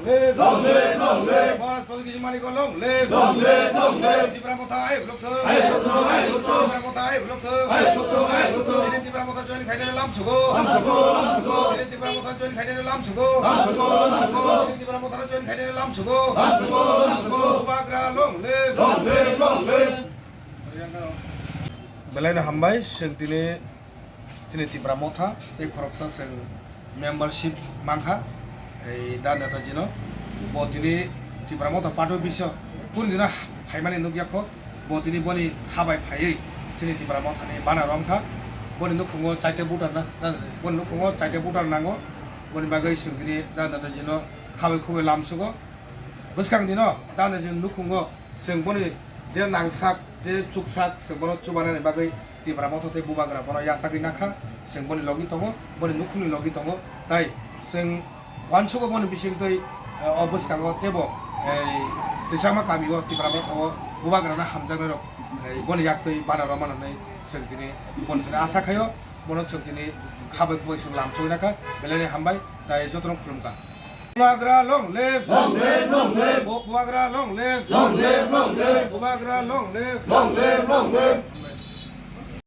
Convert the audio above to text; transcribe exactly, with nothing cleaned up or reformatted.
Live! Long live! Long live! Maharaj Pradyut Kishore Manik long live! Long live! Long live! Tipra Motha ayuk lok thung! Ayuk lok thung! Ayuk lok thung! Tipra Motha ayuk lok thung! Ayuk lok thung! Ayuk lok thung! Tini Tipra Motha join khainani lam sugo! Lam sugo! Lam sugo! Tini Tipra Motha join khainani lam sugo! Lam sugo! Lam sugo! Tini Tipra Motha join khainani lam sugo! Lam sugo! Lam sugo! Bubagra long live! Long live! Long live! Belai no hambai, chwng tini chini Tipra Motha tei khoroksa chwng membership mankha, ei da Netaji no. Bo tini Tipra Motha party office o purni dino phaimani nukya kho, bo tini boni habai phaiwi chini Tipra Motha ni bana romkha. Boni nukhungo chaita voter na, boni nukhungo chaita voter nango, boni bagwi chwng tini da Netaji no khabai khubai lamsugo. Bwskang dino da Netaji nukhungo chwng boni je nangsak, je chuksak, chwng bono chubanani bagwi Tipra Motha tei Bubagra bono yachagwi nakha, chwng boni logi tongo, boni nukhungni logi tongo, tai chwng uansugo boni bisingtwi, eh, o bwskango teibo, eh, Tisama kamio Tipra Motha o Bubagrano hamjaknairok, eh, boni yaktwi bana rwmani chwng tini boni thani asa khaio, bono chwng tini khabai khubai chwng lamsogwi nakha, belai ni hambai, tai jotono khulumkha. Bubagra long live! Long live, long live! Bu-, Bubagra long live! Long live, long live! Bubagra long live! Long live, long live!